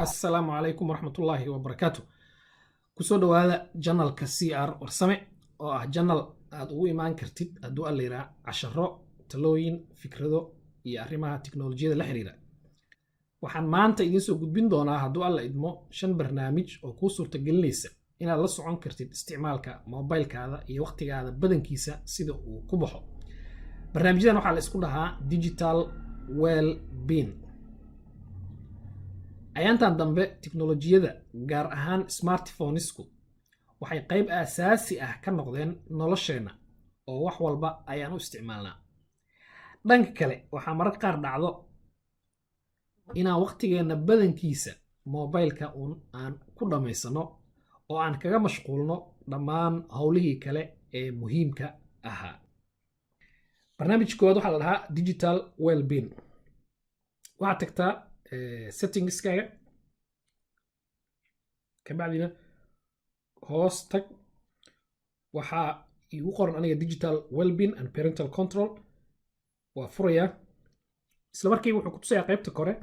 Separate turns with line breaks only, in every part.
Asalaamu calaykum waraxmatullaahi wabarakaatu. Kusoo dhowaada channelka CR Warsame, oo ah channel aad ugu imaan kartid, hadduu Alla yiraa, casharo, talooyin, fikrado iyo arrimaha tiknolojiyada la xiriira. Waxaan maanta idiin soo gudbin doonaa, hadduu Alla idmo, shan barnaamij oo kuu suurtagelinaysa inaad la socon kartid isticmaalka mobilkaada iyo waqtigaada badankiisa sida uu ku baxo. Barnaamijyadan waxaa la isku dhahaa digital well being. Ayaantan dambe tiknolojiyada, gaar ahaan smartphonesku, waxay qayb aasaasi ah ka noqdeen nolosheenna oo wax walba ayaan u isticmaalnaa. Dhanka kale, waxaa mararka qaar dhacdo inaan waqtigeenna badankiisa mobilka uun aan ku dhammaysano oo aan kaga mashquulno dhammaan howlihii kale ee muhiimka ahaa. Barnaamij koowaad waxaa la dhahaa digital wellbeing. Waxaad tagtaa settingskaaga, kabacdina hoos tag. Waxaa igu qoran aniga digital wellbeing and parental control. Waa furayaa. Isla markiiba wuxuu ku tusayaa qaybta kore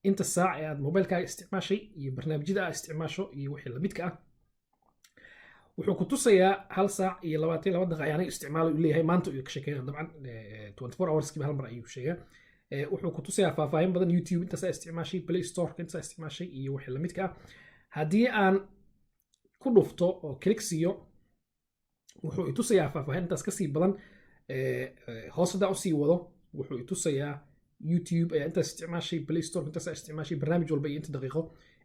inta saac ee aad mobilkaaga isticmaashay iyo barnaamijyada aad isticmaasho iyo wixii lamidka ah. Wuxuu ku tusayaa 1 saac iyo 22 daqiiqa ayaan aniga isticmaalo uu leeyahay maanta. Uu ka sheekeynaya dabcan, 24 hourskiiba hal mar ayuu sheegaa. Wuxuu ku tusayaa faahfaahin badan: YouTube intaasaa isticmaashay, Play Storeka intaasaa isticmaashay iyo wixii lamidka ah. Haddii aan ku dhufto oo click siiyo, wuxuu i tusayaa faahfaahin intaas kasii badan. Hoos haddaan usii wado, wuxuu i tusayaa YouTube ayaa intaas isticmaashay, Play Store intaas isticmaashay, barnaamij walba iyo inta daqiiqo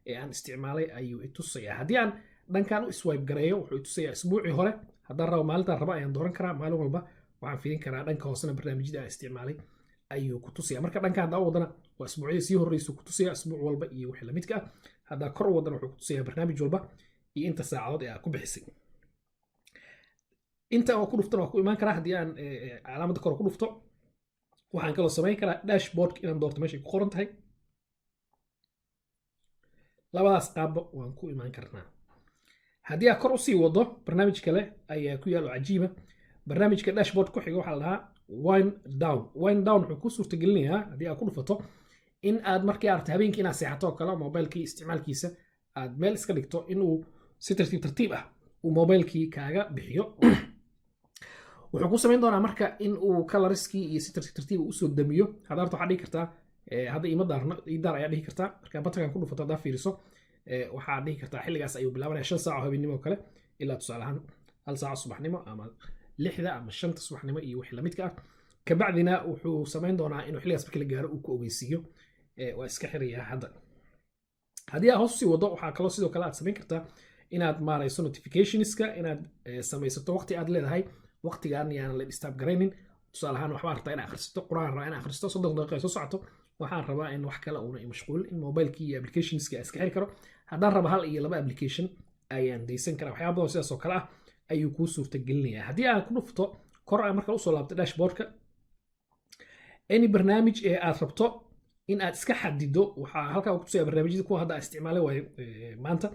ee aan isticmaalay ayuu i tusayaa. Haddii aan dhankan u swipe gareeyo, wuxuu i tusayaa isbuucii hore. Haddaan rabo, maalintaan rabo ayaan dooran karaa. Maalin walba waxaan fiirin karaa. Dhanka hoosena barnaamijyada aan isticmaalay ayuu ku tusaya. Marka dhanka haddaa u wadana, waa isbuucyada sii horreysuu ku tusaya, isbuuc walba iyo wixii lamidka ah. Haddaa kor u wadana, wuxuu ku tusayaa barnaamij walba iyo inta saacadood ee aad ku bixisay. Inta oo ku dhuftana waa ku imaan karaa. Haddii aan calaamadda kore ku dhufto, waxaan kaloo samayn karaa dashboardka inaan doorto meeshay ku qoran tahay. Labadaas qaabba waan ku imaan karnaa. Haddii aad kor usii wado, barnaamij kale ayaa ku yaal oo cajiiba. Barnaamijka dashboard ku xiga waxaa la dhahaa Wind Down. Wind Down wuxuu ku suurtagelinayaa, haddii aad ku dhufato, in aad markii aragto habeenkii inaad seexato oo kale, mobilkii isticmaalkiisa aad meel iska dhigto, inuu si tartiib tartiib ah uu mobilkii kaaga bixiyo. Wuxuu ku samayn doonaa marka in uu colorskii iyo si tartiib tartiib usoo damiyo. Hadda horta waxaad dhihi kartaa hadda ima daarno, ii daar ayaa dhihi kartaa. Marka buttonkan ku dhufato, haddaa fiiriso, waxaad dhihi kartaa xilligaas ayuu bilaabanaya, 5 saac oo habeenimo oo kale ilaa tusaale ahaan 1 saac subaxnimo ama 6da ama 5ta subaxnimo iyo wixii lamidka ah. Kabacdina wuxuu samayn doonaa inuu xilligaas markii la gaaro uu ku ogeysiiyo. Waa iska xirayaa hadda. Haddii aad hoos usii wado, waxaa kaloo sidoo kale aad samayn kartaa inaad maarayso notificationska, inaad samaysato waqti aad leedahay waqtigaan yaanan la disturb garaynin. Tusaale ahaan, waxbaan rabtaa inaad akhrisato, Quraan rabaa inaad akhristo, 30 daqiiqa ay soo socoto, waxaan rabaa in wax kale uuna mashquulin, in mobilkii iyo applicationski aan iska xiri karo. Haddaan rabo, hal iyo laba application ayaan daysan karaa. Waxyaaba badan sidaas oo kale ah ayuu kuu suurtagelinayaa. Haddii aan ku dhufto kor, aan marka usoo laabto dashboardka, any barnaamij ee aad rabto in aad iska xadido, waxaa halkaa ku tusaya barnaamijyada kuwa hadda aan isticmaalay waayo maanta.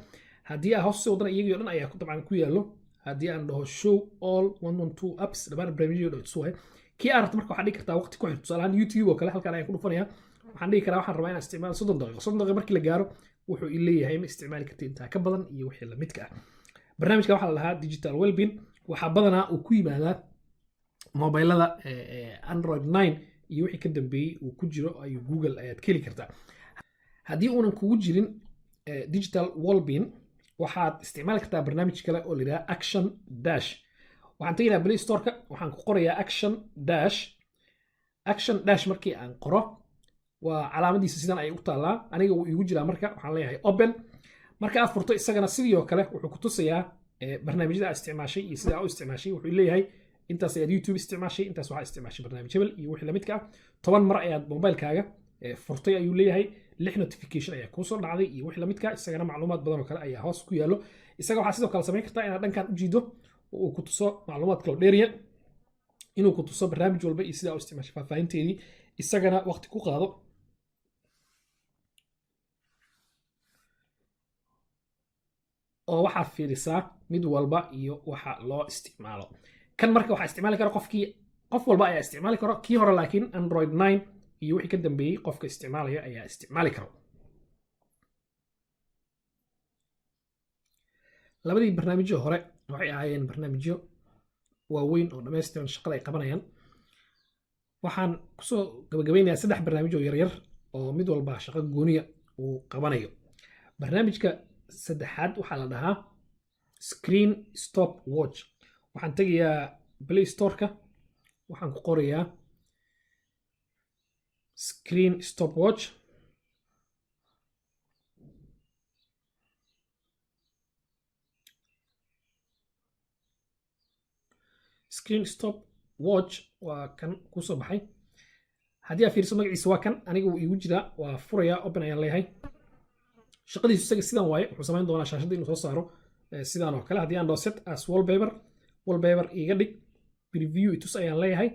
Haddii aad hoos sii wadana, iyagii o dhan ayaa dabcan ku yaallo. Haddii aan dhaho show all 112 apps, dhammaan barnaamijyadii o dhan tusu waayo. Kii aad rabto marka waxaad dhihi kartaa waqti ku xir. Tusaale ahaan, YouTube oo kale halkaan ayaan ku dhufanaya. Waxaan dhihi karaa waxaan rabaa inaan isticmaalo 30 daqiiqo. 30 daqiiqo markii la gaaro, wuxuu i leeyahay ma isticmaali karti intaa ka badan iyo wixii lamidka ah. Barnaamijka waxaa la dhahaa digital wellbeing. Waxaa badanaa uu ku yimaadaa mobilada Android 9 iyo wixii ka dambeeyey uu ku jiro ayuu Google ayaad ka heli kartaa. Haddii uunan kugu jirin digital wellbeing, waxaad isticmaali kartaa barnaamij kale oo la yidhaha Action Dash. Waxaan tegaynaa Play Storeka, waxaan ku qorayaa Action Dash. Action Dash markii aan qoro, waa calaamadiisa sidan ayay u taallaa. Aniga wuu iigu jiraa. Marka waxaan leeyahay open. Marka aad furto, isagana sidii oo kale wuxuu ku tusayaa barnaamijyada aad isticmaashay iyo sida aad u isticmaashay. Wuxuu leeyahay intaas ayaad YouTube isticmaashay, intaas waxaa isticmaashay barnaamij hebel iyo wixii lamidka ah. 10 mar ayaad mobilkaaga furtay ayuu leeyahay, lix notification ayaa kuusoo dhacday iyo wixii lamidka. Isagana macluumaad badan oo kale ayaa hoos ku yaallo. Isaga waxaa sidoo kale samayn kartaa inaad dhankan u jiido oo uu ku tuso macluumaad kaloo dheeriya, inuu ku tuso barnaamij walba iyo sidaa u isticmaashay faahfaahinteedii. Isagana waqti ku qaado oo waxaad fiirisaa mid walba iyo waxa loo isticmaalo. Kan marka waxaa isticmaali kara qofkii Qof walba ayaa isticmaali karo kii hore, laakiin Android 9 iyo wixii ka dambeeyey qofka isticmaalaya ayaa isticmaali karo. Labadii barnaamijyo hore waxay ahaayeen barnaamijyo waaweyn oo dhammaystiran shaqada ay qabanayaan. Waxaan kusoo gabagabeynayaa saddex barnaamij oo yaryar oo mid walba shaqo gooniya uu qabanayo. Barnaamijka saddexaad waxaa la dhahaa Screen Stop Watch. Waxaan tegayaa Play Storeka, waxaan ku qorayaa Screen Stop Watch. Screen Stop Watch waa kan kusoo baxay. Haddii aad fiiriso magaciisa, waa kan, aniga wuu iigu jiraa. Waa furayaa, open ayaan leeyahay. Shaqadiisu isaga sidan waaye. Wuxuu samayn doonaa shaashadda inuu soo saaro sidaan oo kale. Haddii aan dhaho set as wallpaper, wallpaper iiga dhig, preview itus ayaan leeyahay.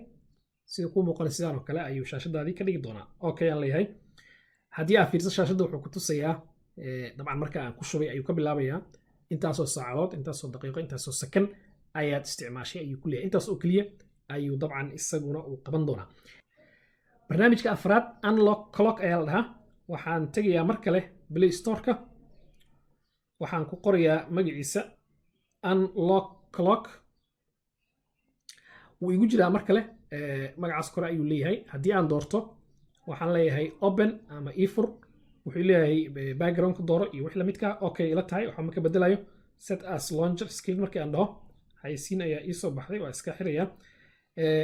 Sida kuu muuqana, sidaan oo kale ayuu shaashadaadii ka dhigi doonaa. Okay ayaan leeyahay. Haddii aad fiiriso shaashadda, wuxuu ku tusayaa, dabcan marka aan ku shubay ayuu ka bilaabayaa, intaasoo saacadood, intaasoo daqiiqo, intaasoo sakan ayaad isticmaashay ayuu ku leeyahay. Intaas oo keliya ayuu dabcan isaguna uu qaban doonaa. Barnaamijka afraad Unlock Clock ayaa la dhahaa. Waxaan tegayaa mar kale Play Storeka, waxaan ku qorayaa magaciisa Unlock Clock. Wuu igu jiraa mar kale, magacaas kore ayuu leeyahay. Haddii aan doorto, waxaan leeyahay open ama ifur. Wuxuu leeyahay background ka dooro iyo wix lamidka. Okay ila tahay, waxba ma ka bedelayo. Set as launcher screen markii aan dhaho, xayisiin ayaa iisoo baxday, waa iska xiraya.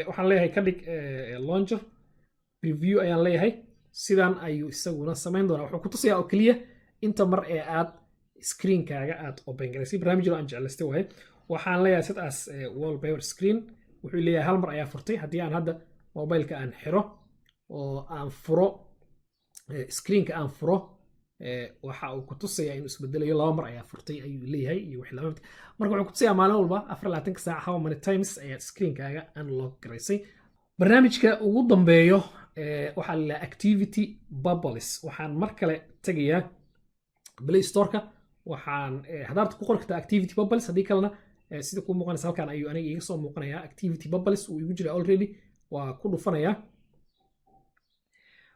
Waxaan leeyahay ka dhig launcher, preview ayaan leeyahay. Sidan ayuu isaguna samayn doonaa. Wuxuu ku tusayaa oo keliya inta mar ee aad screenkaaga aad open garaysay. Barnaamij aan jeclaystay waaye. Waxaan leeyahay set as wallpaper screen. Wuxuu leeyahay hal mar ayaa furtay. Haddii aan hadda mobileka aan xiro oo aan furo screenka aan furo, waxa uu ku tusayaa inuu isbedelayo. Laba mar ayaa furtay ayuu leeyahay iyo wixii lamid. Marka wuxuu ku tusayaa maalin walba 24-ka saac how many times ayaad screenkaaga unlock garaysay. Barnaamijka ugu dambeeyo waxaa la Activity Bubbles. Waxaan mar kale tegayaa Play Storeka. Waxaan hadaad ku qori kartaa Activity Bubbles, haddii kalena sida kuu muuqanaysa halkan ayuu aniga iiga soo muuqanayaa. Activity Bubbles uu igu jira already, waa ku dhufanayaa.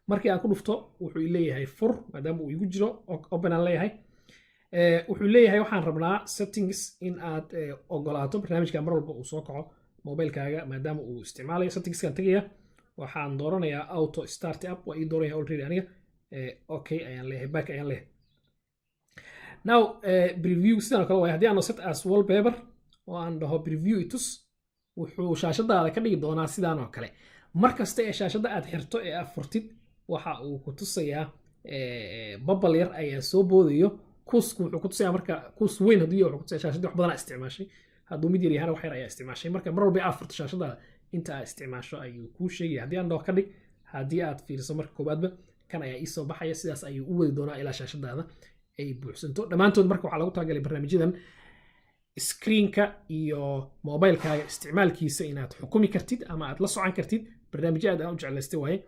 Markii aan ku dhufto, wuxuu leeyahay fur, maadaama uu igu jiro open aan leeyahay. Wuxuu leeyahay waxaan rabnaa settings in aad ogolaato barnaamijka mar walba uu soo kaco mobilekaaga maadaama uu isticmaalayo. Settingskaan tegaya, waxaan dooranayaa auto start up. Waa ii dooranaya already aniga. Okay ayaan leeyahay, back ayaan leeyahay. Now preview sidaan oo kale waay. Haddii aan set as wallpaper oo aan dhaho preview itus, wuxuu shaashadaada ka dhigi doonaa sidaan oo kale. Mar kasta ee shaashadda aad xirto ee aad furtid, waxa uu ku tusayaa bubble yar ayaa soo boodayo. Kuusku wuxuu ku tusayaa, marka kuus weyn hadduu yahay, wuxuu ku tusayaa shaashadii wax badan aad isticmaashay. Hadduu mid yar yahana, wax yar ayaa isticmaashay. Marka mar walba aad furto shaashadaada, inta aad isticmaasho ayuu kuu sheegaya. Haddii aan dhaho ka dhig, haddii aad fiiriso marka koowaadba kan ayaa iisoo baxaya. Sidaas ayuu u wadi doonaa ilaa shaashadaada ay buuxsanto dhammaantood. Marka waxaa lagu talagalay barnaamijyadan screenka iyo mobilekaaga isticmaalkiisa inaad xukumi kartid ama aad la socon kartid. Barnaamijyo aad aan u jeclaystay waaye.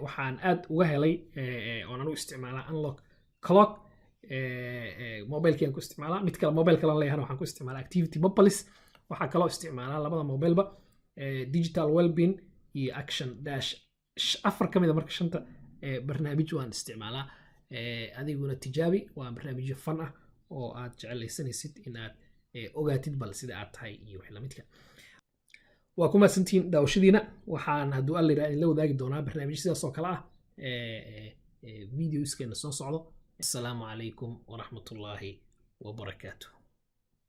Waxaan aad uga helay oon anigu isticmaalaa Unlock Clock, mobilkii ku isticmaalaa. Mid kale, mobile kale leeyahan, waxaan ku isticmaalaa Activity Bubbles. Waxaa kaloo isticmaalaa labada mobileba Digital Wellbeing iyo Action Dash. Afar ka mid a marka shanta barnaamij waan isticmaalaa. Adiguna tijaabi, waa barnaamijyo fun ah oo aad jeclaysanaysid inaad ogaatid bal sida aad tahay iyo wixii lamidka. Waa ku mahadsantihiin daawashadiina. Waxaan hadduu Alla yidhaha idinla wadaagi doonaa barnaamijyo sidaas oo kale ah videoskeena soo socdo. Asalaamu calaykum waraxmatullaahi wabarakaatu.